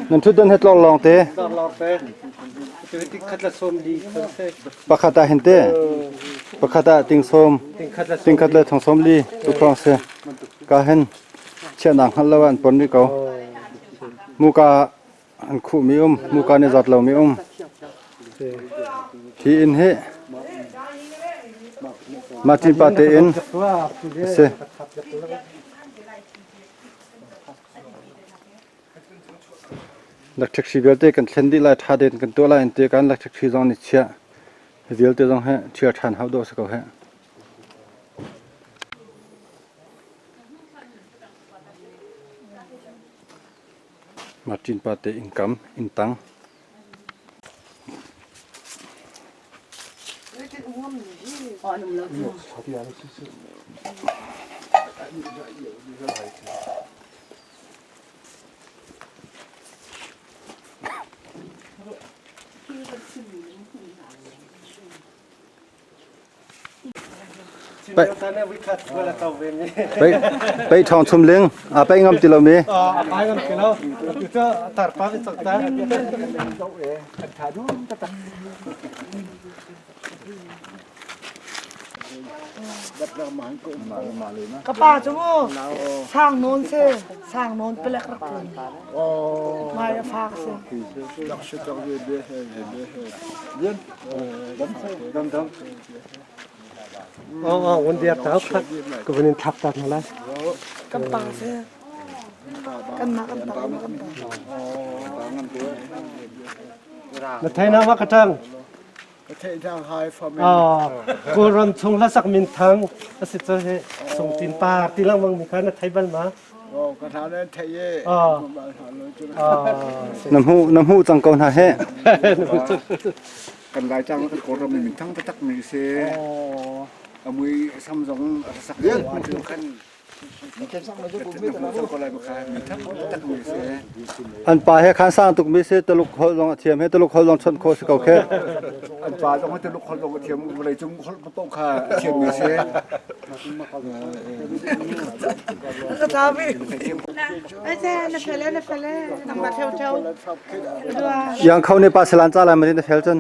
Nan ṭhutdan he tlawr lawng te. Pakhat ah hin te. Pakhat ah ting sawm. Ting khat le thong sawm li tu khrong si. Ka hin chiahnak hngalh lo ah an pon rih ko. Muka an khuhmi um, muka nih zat lomi um. Hi inn hi Martin pa te inn a si. Electric hri vialte kan thlen dih lai, ṭha tein kan tuah lai an ti kan electric hri zong nih chiah. Hi vialte zong hi ṭhial ṭhan hau dawh si ko heh. Martin pa te inn kam, inn tang. Pei ṭhawng chum ling a pei ngam ti lo mi. A pai ngam ti lo. Tu cu tarpa vi cak ta. Ka pa cu mu sang nawn si sang nawn palek rak ṭuan mai a fak si. Kan pa si. Kan mah kan pa kan pa. Na thei na ma ka ṭang. Kawlram chung hlasak minthang a si cu hi Sungtin Par ti lengmang mi kha na thei bal ma? Na hmuh na hmuh cang ko hna he. Kan Laitlang kan Kawlram mi minthang taktak mi si. A mui sam zong a sak kan An pa he khan sang tuk mi si Tuluk holh zong a thiam he Tuluk holh zong chawnh khawh si ko khe. An pa zong Tuluk holh zong a thiam vawlei cung holh paoh kha a thiam mi si. Yang kho ne pa salan ca lai ma na fel cun.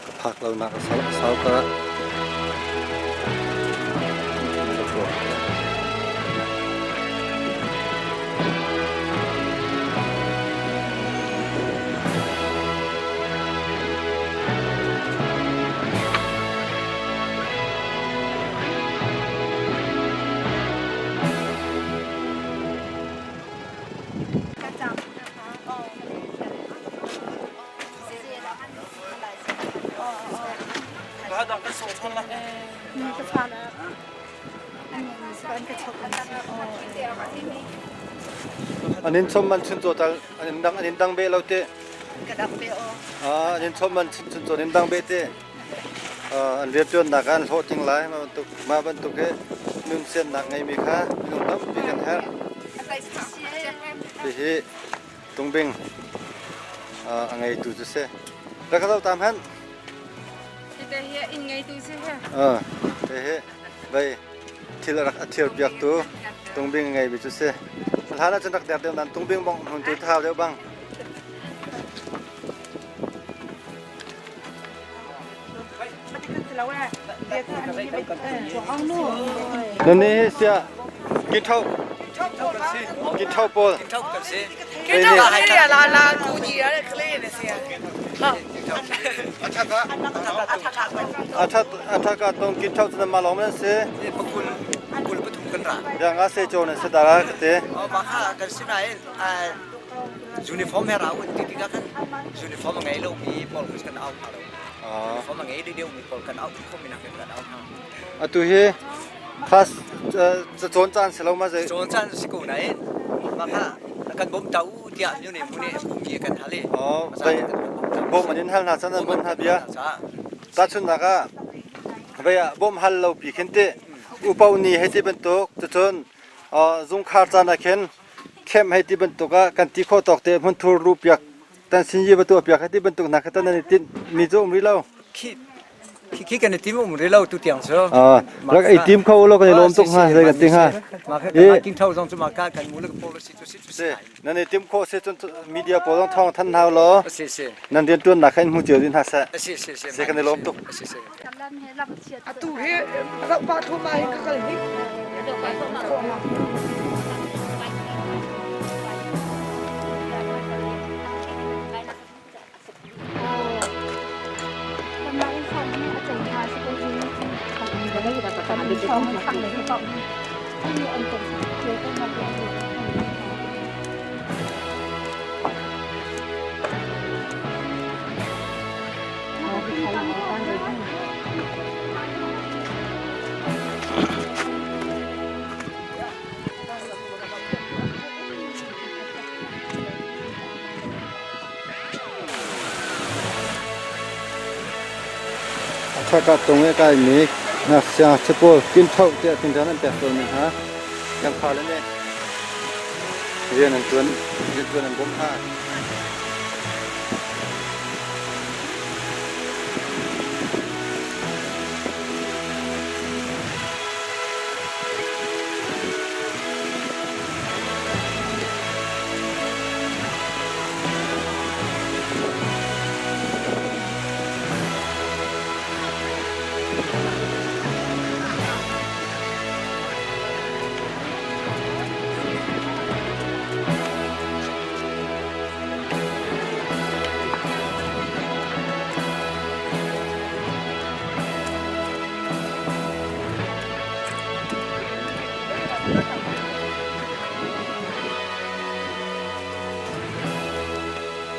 Ka phak lo nak a sau ka. An in chom man chun chaw tal an in dang an in dang be lo te. Ka dang be o. An in chom man chun chaw in dang be te. An riantuan nak an hlawh ting lai ma bantuk ma bantuk he nun sian nak ngei mi kha minung tampi kan herh. Hihi Tungbing a ngeitu cu si. Rak ka zoh ta hmanh. Hite hi inn ngeitu si he. Hihi vei thil a rak a thir piaktu tungbing a ngeimi cu si. Hlan ah cun rak der deuh nan tungbing bong hmun tu thau deuh bang. Nan ni sia kin thau kin thau pawl Kin thau ka la la tu ji ya khle ne sia. Atha atha ka tong kin thau chu ma long nan si. Pakul kul pathum kan ra. Ya nga se cho nan se dara ka te. Ma kha kan sinain Uniform he ra un ti tikah khan uniform a ngei lomi pawl kha kan au hna lo. Uniform a ngei deuhmi pawl kan au khomi nakin kan au hna. Atu hi class cawn caan si lo ma zei? Cawn caan si ko nain mah kha kan bawm ta u. tiah myone mu nih mi kan hal i. Oh, bawm an in hal hna chan an bawm hna bia. Tahchunhnak ah vei ah bawm hal lo pi khin ti upau ni hei ti bantuk cucun zungkhar caan ah khin khem hei ti bantuk ah kan ti khawh tawk te hmun thur ru piak tan sin yi va tuah piak hei ti bantuk hna kha tan an i tinh mi cu um rih lo. Khi Khi kan i tim um rih lo tu tiang cu. Rak i tim kho lo kan i lawm tuk hnga zei kan ti hnga. I king tho zong cu ma ka kan mu le policy cu si cu si. Nan i tim khawh si cun media pawl zong thawng than hau law. Si si. Nan rian tuan nak kha in hmu cio din hna seh. Si si si. Si kan i lawm tuk. Si si. Atu hi pa thuma hi ka kal hnik. Thaka tung e kai mi ngakchia pawl kin tho tiah tinṭan an pek tawnmi hna kan fale nih rian an ṭuan rian ṭuan an bawmh hna.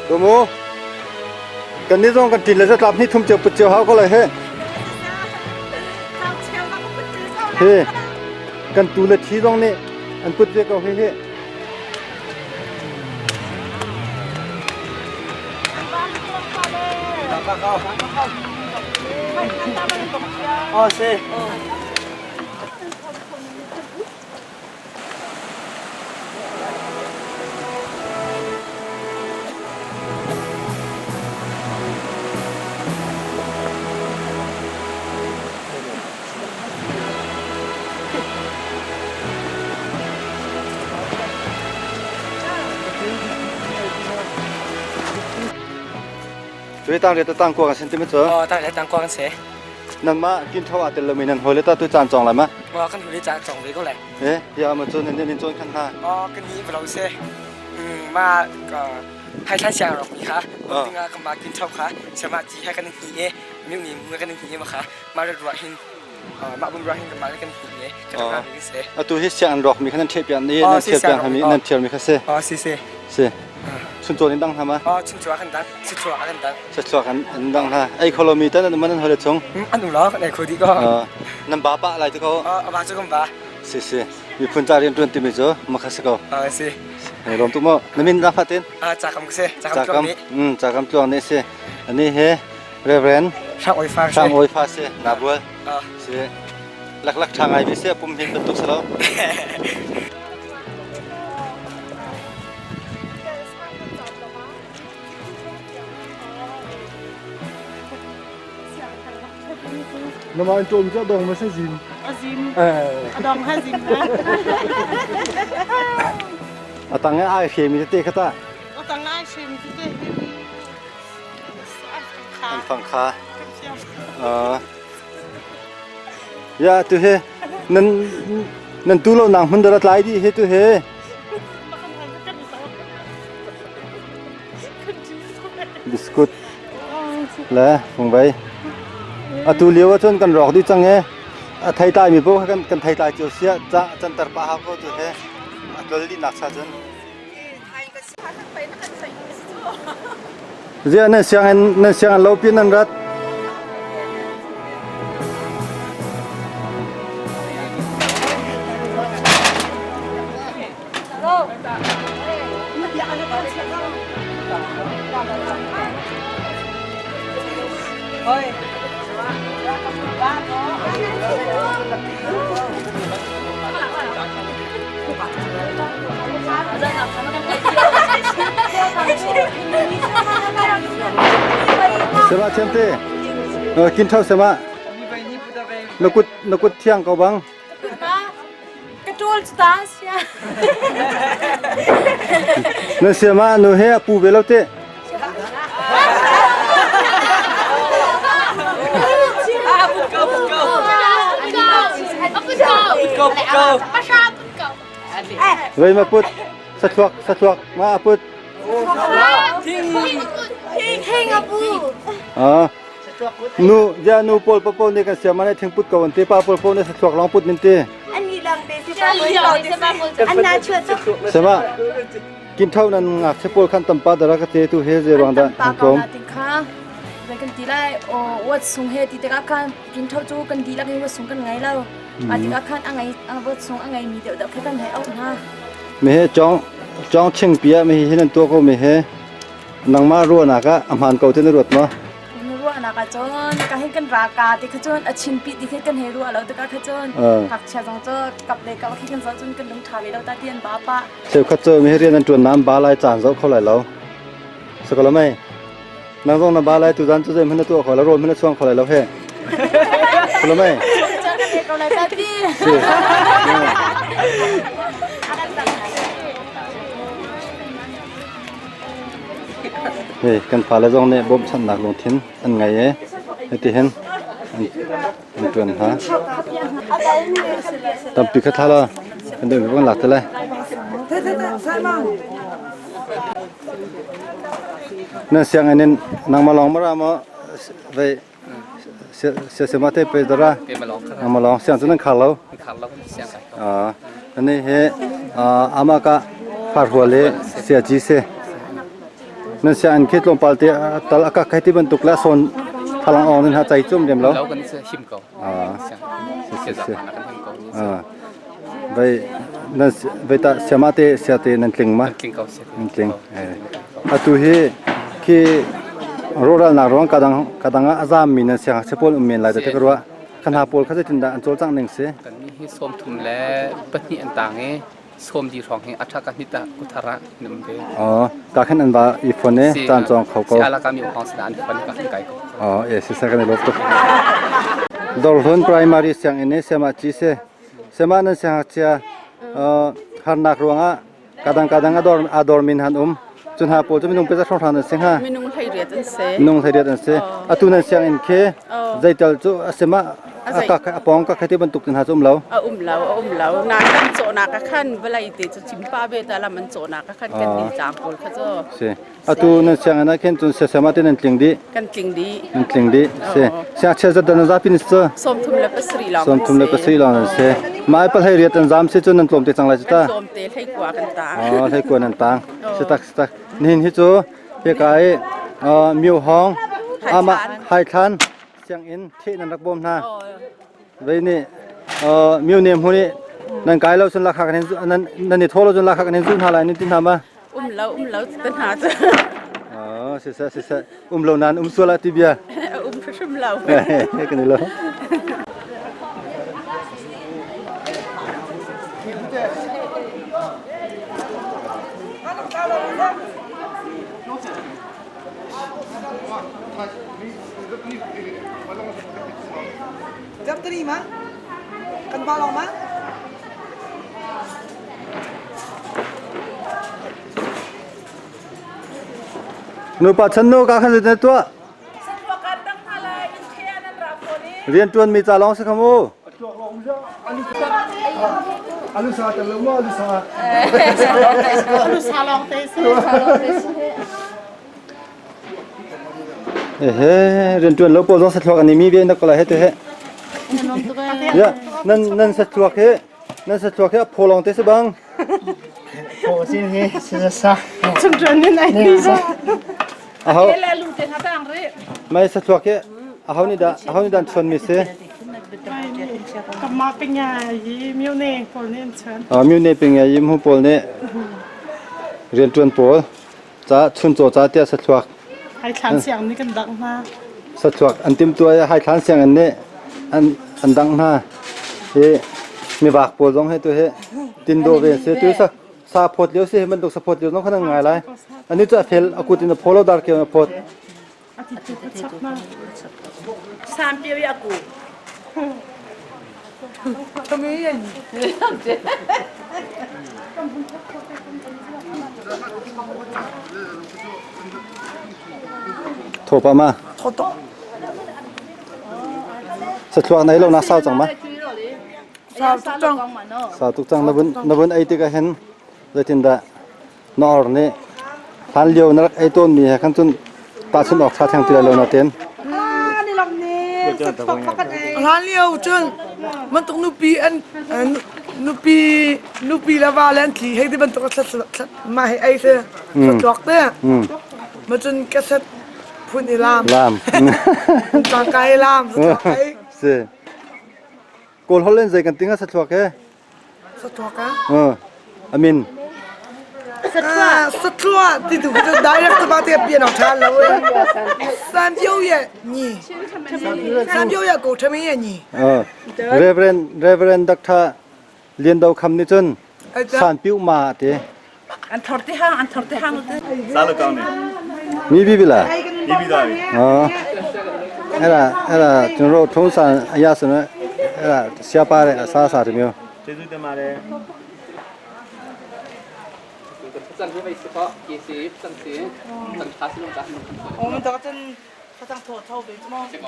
Tumu kan ni zong kan ṭin le zatlap hnih thum cio put cio hau ko lai he. Hi kan tu le thi zong nih an put ve ko hi hi. Oh, si. Cui tang le tang kuang sin ti mi cu? Oh, tang le tang kuang se. Nanmah kin tho ah tel lomi nan hawi le ta tu caan cawng lai ma? Wa kan huli caan cawng ve ko lai. Eh, ya ma cu nan nin cawn khan ha. Oh, kan ni vlo se. Ma ka hai thlan siang rok mi kha. Tinga ka ma kin tho kha sama chi ha kan hi e mi ni mu kan hi ma kha ma ro hin ma bum ro hin ka ma kan hi e kan ra mi se. Atu hi siang rok mi kha nan the pian ni nan the pian ha mi nan thial mi kha se. Oh, si si. Si. Chun cawn in dang hna ma? Oh, chun chuak kan dang. Si chuak kan dang. Si chuak an dang hna. Ei kholo mi tan an man hole chung. An u lo kan ei kho di ko. Nan ba pa lai tu ko. A ba chu kan ba. Si si. Miphun ca rian tuan timi cu makha si ko. Si. Lawm tuk mo. Na min da fatin? Cakam si. Cakam tluang ni. Cakam tluang ni si. Ani he Reverend Hrang Oi Fa si. Hrang Oi Fa si. Na bual. Si. Lak lak tha ngai mi si pum hin bantuk si lo. Nama in ṭawm cu a dong ma si zim? A zim. A dong ha zim na. A tang ai hre mi tete kha ta. A tang ai hre mi tete. An fang kha. Ya tu he nan nan tu lo nang hmun dara tlai di he tu he. Biscuit le fungvei. Atu lio ahcun kan rawk dih cang i a theitlai mi paoh kha kan theitlai cio sia ca canter pah hau ko tu he a tlol dih nak cha cun. Ziah nan sianginn nan sianginn lo pin nan rat. Sema thiam te. Kin thau sema. Na kut na kut thiang ko bang. Ka ṭul cu ta sia. Na siama nu he a pu ve lo te. Vei ma put sathluak sathluak ma a put. Ah. Nu ja nu pawl papo nih kan siam ane thingput ko an ti pa pawl pawl nih sathluak lawng put min ti. Sema kin thau nan ngak se pawl khan tampa dara ka te tu he ze ruang da an tlawm. Zei kan ti lai o wat sung he ti tikah khan kin thau cu kan dihlak in wat sung kan ngai lo. A tikah khan a ngai wat sung a ngai mi deuh deuh kha kan hei auh hna. Me he chong chong ching pia me hi nan tua ko me he nangmah ruahnak ah a hmaan ko te na ruat maw? Na ruahnak ah cun ka hin kan raka ti kha cun a chinpi ti kha kan hei ruah lo tikah kha cun ngakchia zong cu kap le kap khi kan zoh cun kan lung ṭha ve lo ta ti an ba pah. Cheukhat cu mi rian an ṭuan na an ba lai caan zoh kho lai lo. Sakalo mei. Nang zong na ba lai tu zan cu zei hmanh na tuah kho lai rawl hmanh na chuang kho lai lo he. Sakalo mei. Caan kan ko lai ta ti. Si. Hei kan fale zong nih bawmchanhnak lungthin an ngei i hitihin an ṭuan hna. Tampi kha thla la kan deuh kan lak te lai. Nan sianginn in nangmah lawng mara maw vei siasema te pe dara nangmah lawng siang cu nan khar lo. Ani hi ama ka farhual i siaci si. Nan sianginn khi tlawmpal te tal a kak hei ti bantuk le sawn thalang ong nan ha chai cum lem lo. Lo kan him ko. Si si si. Vai nan vai ta siama te sia te nan tling ma? Tling ko sia. Nan tling. Atu hi khi rawral nak ruang kadang kadang ah azam mi nan siang se pawl um men lai te ka ruah. Kan ha pawl kha zeitindah an cawlcangh ning si? Kan mi hi 32 an tang i sawm di hrawng hi a ṭha ka hnit ah kuthar ah an um ve. Oh, ka khan an va i phone e caan cawng kho ko. Si ala ka mi hong sina an phone ka kai ko. Oh, e si sa kan i lop tuk. Dorhlun primary sianginn i sema chi se. Sema nan siangngakchia harnak ruangah kadang kadang ador ador min han um cun ha pawl cu minung peza hrawng hrawng nan si hnga minung 18 an si minung 18 an si atu nan sianginn khi zeital cu a sima a pawng ka khati bantuk tin ha cu um lo a um lo a um lo na kan cawhnak ka khan vawlei te cu chimpa ve ta lam an cawhnak ka khan kan ni tlang pawl kha cu si atu nan sianginn ah khin cun siasema te nan tling dih kan tling dih nan tling dih si siangchia zat dan zapi ni cu 37 lawng 37 lawng nan si mai pal hei riat an zam si cu nan tlawm te cang lai cu ta tlawm te hlei kua kan tang oh hlei kua nan tang si tak si tak nihin hi cu hika i miu hong ama hai thlan sianginn the nan rak bawm hna vei nih miu nem hu nih nan kai lo cun lakhak nan nan i thaw lo cun lakhak nan zu hna lai nan ti hna ma Um lo um lo te hna cu. Oh, siseh siseh um lo nan um sual ah ti bia. Um hrim lo. Kan i lo. Jam tani ma? Kan ba long ma? Nupa chan nu ka khan na tuah. Rian tuan mi ca lawng si kham u. Alu sa tal lo ma alu sa. Alu sa lawng te si. Ehe rian tuan lo pawl zong sathluak an i mi ve na ko lai he te he. Ya nan nan sathluak he Nan sathluak hi a phaw lawng te si bang. Phaw sin hi sa. Chung tuan nin ai ni sa. Aho. Le lu te na tang ri. Mai sathluak hi aho nih dah aho nih dan chuan mi si? Kama pinya yi miu ne pawl nih an chuan. Ah miu ne pinya yi mu pawl nih. Rianṭuan pawl ca chuncaw ca tiah sathluak Haithlan siang nih kan dangh hna. Sathluak an timtuah i haithlan sianginn nih an dangh hna. Hi mivak pawl zong hi tu hi tindo ve an si. Tu sa sa phawt lio si hi bantuk sa phawt lio zong khan an ngai lai. Ani cu a fel a kut in a phaw lo dar keu in a phawt. Thaw pa ma. Sathluak nei lo na sau cang ma? Sau tuk cang. Sau tuk cang na vun ei tikah hin zeitindah Na or nih hlan lio na rak ei tawnmi he khan cun tahchunh awk ṭha theng ti lai lo natin. Hlan lio cun bantuk nupi an nupi nupi le va le an tli hei ti bantuk thlat mah hei ei se tluak te ma cun kaset phun i lam lam tangkai lam ei si kawl holh in zei kan tinga sathluak he Sathluak ah? Amin. Sathluak ti tu cu direct ba te pian au than lo eh. San piu ye ni. San piu ye ko thame ye ni. Reverend Reverend Dr. Lian Do Kham ni cun San piu ma te. An thor te hang an thor te hang te. Sa lo kaung ni. Mi bi bi la. Mi bi da. အဲ့ဒါအဲ့ဒါကျွန်တော်တို့ထုံးစံအရဆိုတော့အဲ့ဒါဆရာပါတဲ့အစားအစာတွေမျိုး ကျေးဇူးတင်ပါတယ် San hi vai si ko ki si san si san tha si long ta. 我们这个真非常土土的，怎么？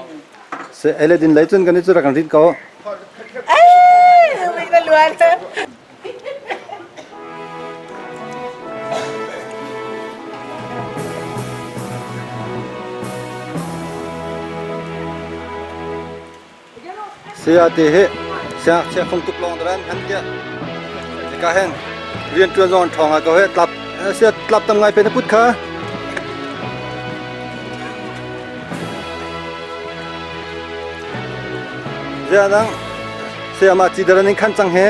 se eledin lei chun kan chu ra kan rin ko 哎，为了乱的。 Saya te he sia chia phong tuk long dran han tia ka hen rian tuan zong thong a ko he tlap sia tlap tam ngai pe na put kha Zia dang sia ma chi daran in khan chang he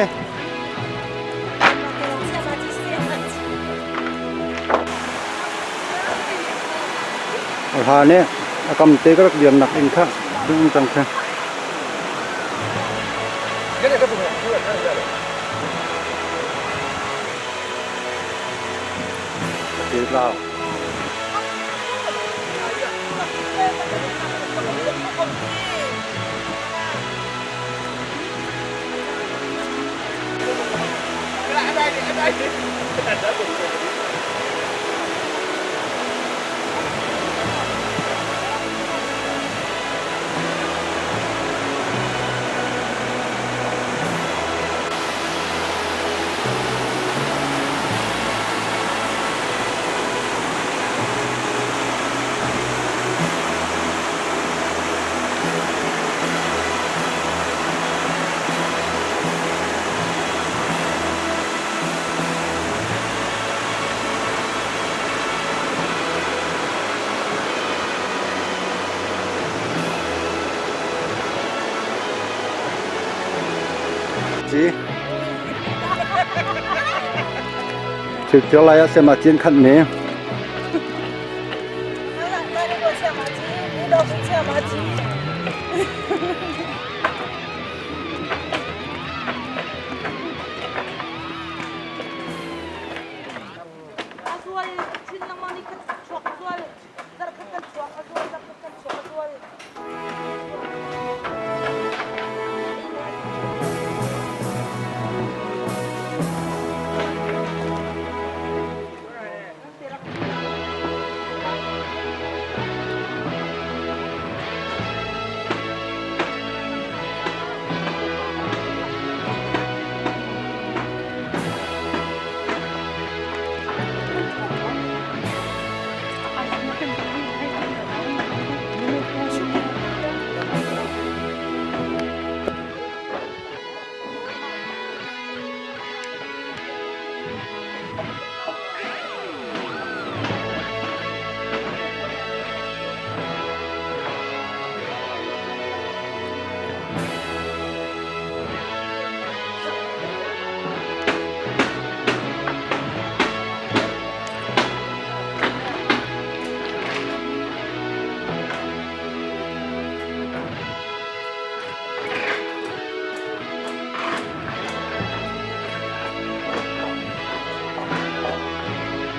Ha ne a kam te ka rak liam nak in kha dung cang kha Te lao Ci Thil thil lai ah sema cin khat ne.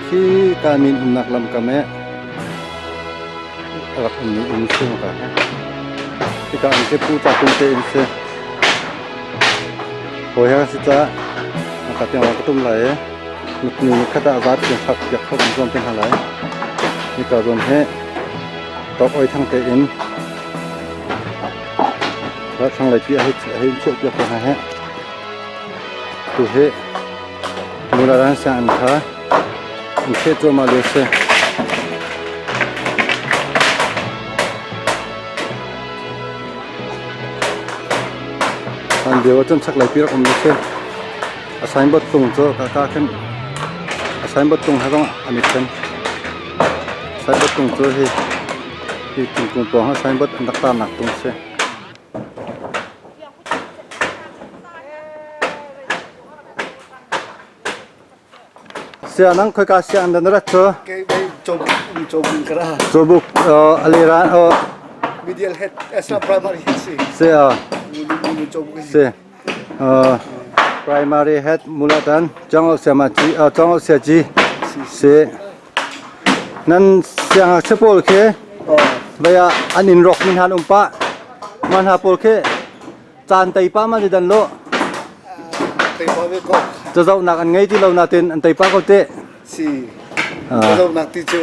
Khi ka min umnak lam kam e rak ummi um si ka he. Hika an ke pu ca kum te in si. Hawi ha si ca ka tiang ka tum lai e. Nutnu ni khat ah zat tiang fak piak kho kan zuam te hna lai. Hika zawn he tok oi thang te in thang lei pi a hei hei chiah piak ko hna he. Tu hi Mularan sianginn kha an kheh cuahmah lio a si. An lio ahcun chaklei pi rak um lio si. A signboard tung cu ka ka khin a signboard tung he zong an i then. Signboard tung cu hi hi thingkung pawng ah signboard an rak tarnak tung a si. Sianang khoika siang dan rat cu? Cawbuk aliran o Medial head as a primary head si. Si a. Si. Primary head mulatan chang siama chi chang sia chi si. Nan siang pawl khi vaya an in rok min han um pa man ha pawl khi caan tei pa ma dan lo Tei pa ve ko. Cazohnak an ngei ti lo natin an tei pa ko te. Si. Cazohnak ti cu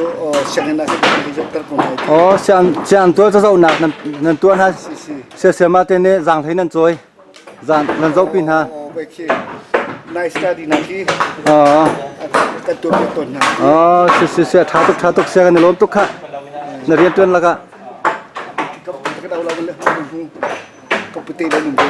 sianginn ah kan zoh ter ko lai. Oh siang siang tuah cazohnak nan nan tuah hna. Si si. Sia sia ma te ne zang hlei nan cawi. Zang nan zoh pi hna. Oh bai khi. Nice study na khi. Oh. Kan tuah piak tawn hna. Oh si si si tha tuk tha tuk sia kan i lawm tuk kha. Na rian tuan laka. Ka ka dau la le ka pute le nung ko.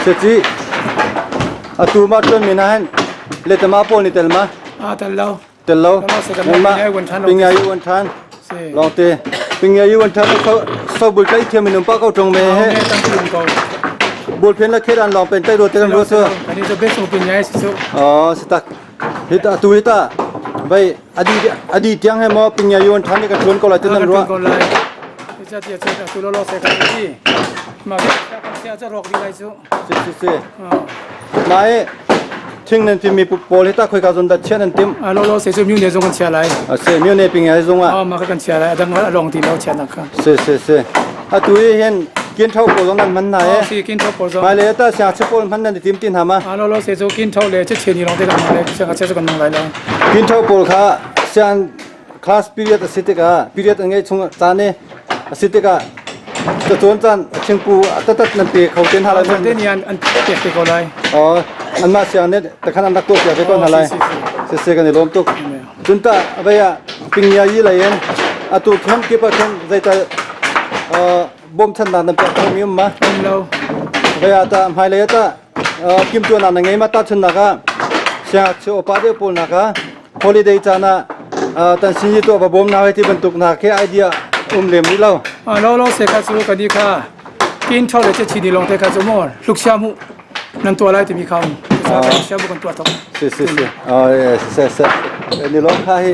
Seci atu ma tuan min ah hin letama pawl ni tel ma? Ah tel lo. Tel lo. Nangmah pingya yu wan than. Longte pingya yu wan than so so bul kai thiam minum pa ko tong me he. Bul phen la khet an long pen tai ro te kan ro so. Ani so best opinion si so. Oh sitak. Hita tu hita vai adi adi tiang he mo pingya yu wan than ni ka tuan ko lai te nan ro. Ko lai. Cha tia cha tu lo lo se ka ti. Ma ka sia cha rok di lai chu. Si si si. Mai thing nan tim mi pawl hi ta khoi ka zon da chian an tim. A lo lo se chu myu ne zong kan chia lai. A se myu ne ping ai zong a. Ma ka kan chia lai adang a long ti lo chia nak kha. Si si si. A tu hi hin kin thau pawl zong nan man na e. Si kin thau pawl zong. Mai le ta sia che pawl man nan tim tin ha ma. A lo lo se chu kin thau le che che ni long te kan le sia ka che chu kan mang lai lo. Kin thau pawl kha sian class period a si tikah period an ngeih chung caan i a si tikah cacawn caan thingpu tatat nan pe kho te hna lai te nih an pek te ko lai oh anmah siang nih takhan an rak tuah piak ve ko hna lai si si kan i lawm tuk cun ta avei ah pingya yi lei in atu khem kip ah khin zeital bawmchannak nan pek kho mi um ma um lo avei ah ta hmailei ah ta kimtuanak na ngei ma tahchunnak ah siangngakchia upa deuh pawl nak ah holiday caan ah tan sin yi tuah va bawm na hei ti bantuk na khi idea um lem rih lo lo lo se kha cu kan i kha kin tho le che chi ni long te kha cu mo hluk sia mu nan tua lai timi kha um sia bu kan tua tok si si si oh se se ni long kha hi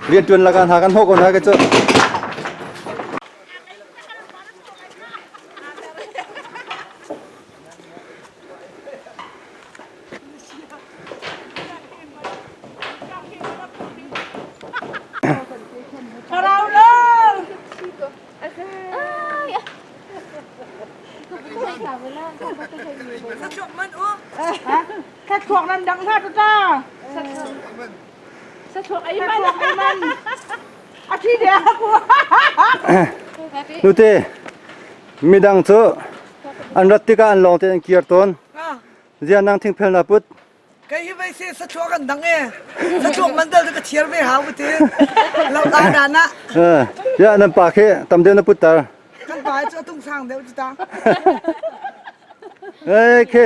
rian tuan lakan ha kan ho ko na ka chu Thluak nan dang hlah ta. Thluak ei man. A thi dia ku. Nute midang cu an rat tikah an lawng te an kir tawn. Zia nang thingphel na put. Kei hi vei se sachuak an dang e. Sachuak man dal ka thiar ve hau te. Lo la na na. Ya nan pa khi tam deuh na put tar. Kan pa cu tung sang deuh cu ta. Ei khi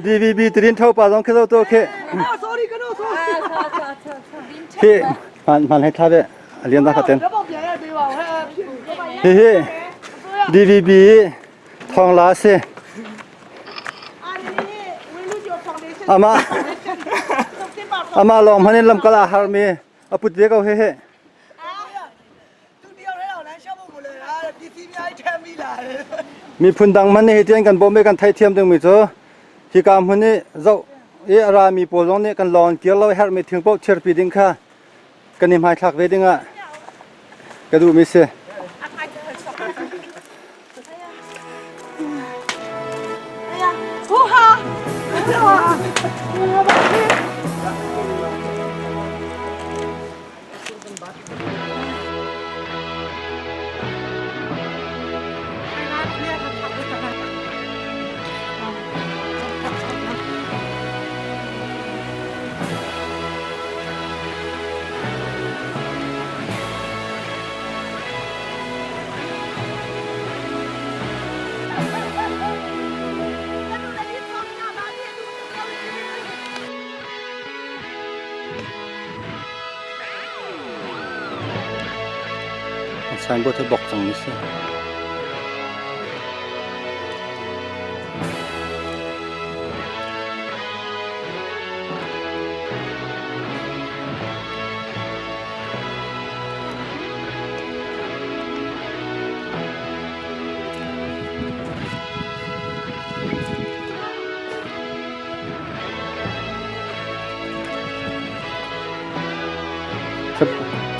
DVB tirin thau pa zong khi zo to khi. Sorry ka no sorry. Khi man man hai tha ve alian da khaten. Hi hi DVB. Thawngla a si. Amah amah lawng hmanh in lamkal aa harmi a put ve ko hehe. Miphun dang hmanh nih hitian kan bawm i kan theihthiam dingmi cu hika hmun i zoh i a rami pawl zong nih kan lawng kir lo i herhmi thing paoh thirpi ding kha kan i hmaithlak ve dingah ka duhmi si. Signboard hi bok cang mi si.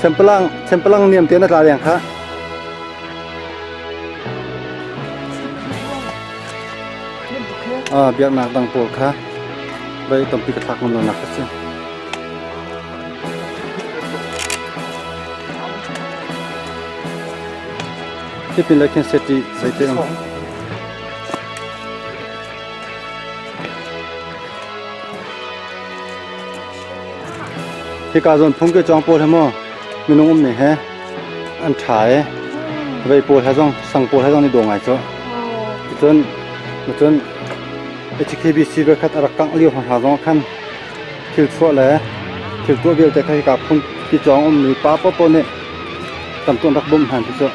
Chempelang chempelang niam te na tla deng kha. Ah biaknak dang pawl kha vai tampi ka thlak ngam lo nak ka si. Tipin le khin seti zeite um. Hika zawn phung ke chong pawl he maw minung um ne he an ṭha e vei pawl he zong sang pawl he zong ni dawh ngai cu cun cun HKBC ve khat a rak kangh lio hna zong khan thil chuah le thil tuah vialte kha hika phung ki chong um mi pa paohpaoh nih tam tuan rak bawmh hna ti cu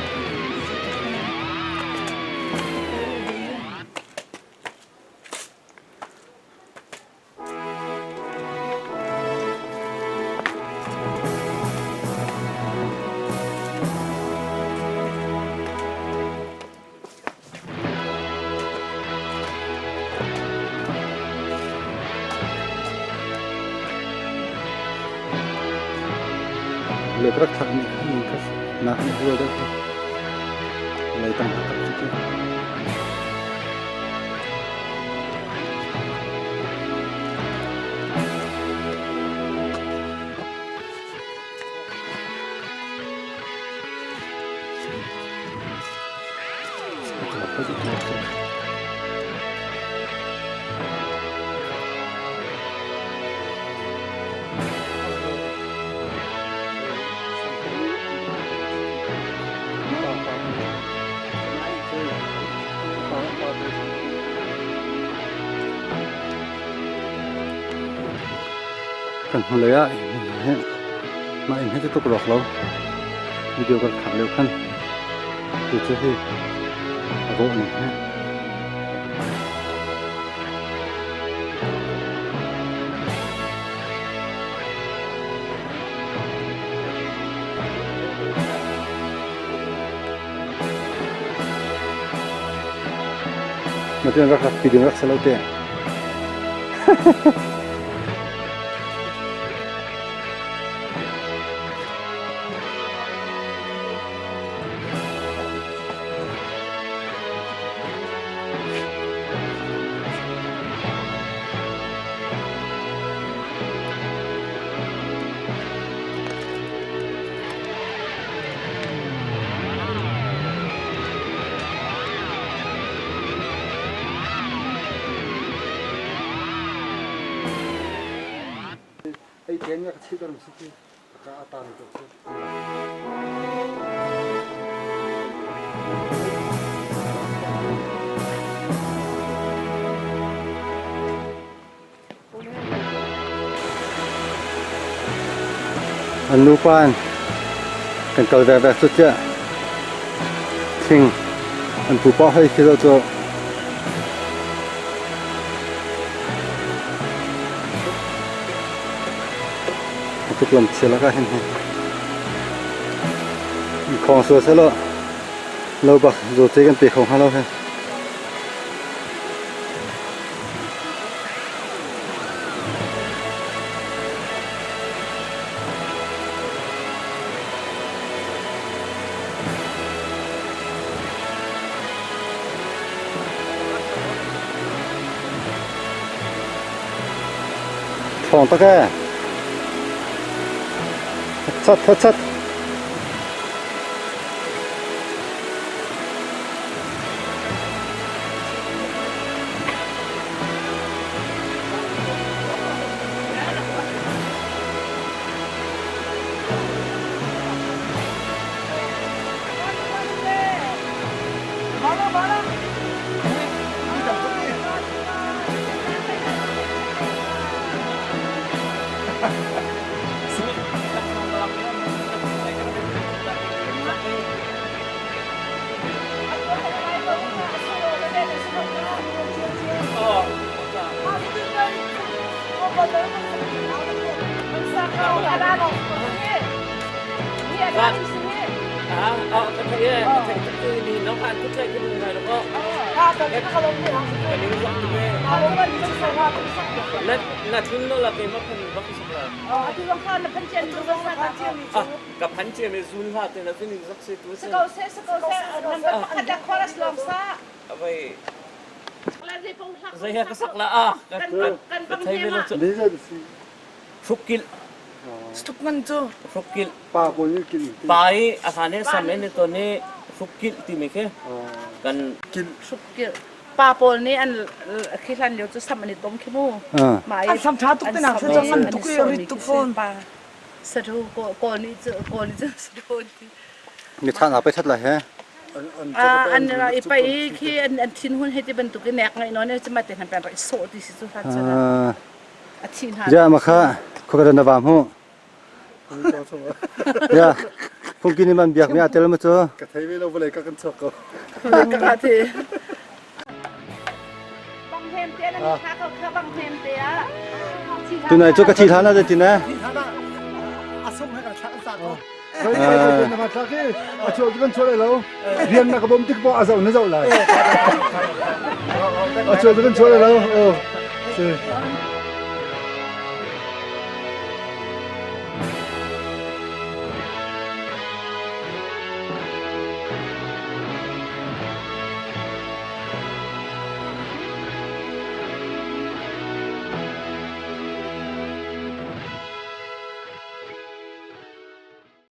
Let rak thlak mi kha nak nih rual deuh kha leitang hakak cu cu. Kan hnulei ah mah inn hi cu tuk rawk lo video kan thlak lio khan tu cu hi a rawh ning hi. Na tian rak rak pi ding rak si lo te. Ei ten ka chi dor si ti ka atan ko chu. An nupa in kan kal vekvek cu tiah thing an pupa hoi khi cu. Tuk lam chia laka hin hi. Khong sual selaw lo bak zo te kan pe kho hnga lo he. Thawng tak ee. Chat chat chat. Ka phan cia mi zun hla te na tuning zak se tu se. Zei he ka sak la a ka thei ve lo cu. Hrukil. Stuk man cu. Hrukil. Pa ko ni kil. Pa i a hlan he sam ne to ni hrukil ti mi khi kan kil. Hrukil. Pa pawl nih an khi hlan lio cu sam an i tom khi mu. An sam tha tuk te nak se cang an tuk i rit tuk fawn. Sadu kawl nih cu kawl nih cu sadu ti. Mi tha na pe that la he. An ra i pai i khi an thin hun he ti bantuk i nek ngai non e chuma te hna pen ra i sawh ti si cu hlan chan a thi hna. Ja ma kha khokada na vam hu. Ya phungki ni man biak mi a tel ma cu. Ka thei ve lo vawlei ka kan chok ko. Ka ka thi. Bang hem te na kha ko kha bang hem te a. Tunai cu ka thi hlan ah tin eh. A sung he kan thlak an sa ko. Na thlak i a chuah cu kan chuah lai lo. Rian na ka bawm tik poh a zoh na zoh lai. A chuah cu kan chuah lai lo. Oh. Si.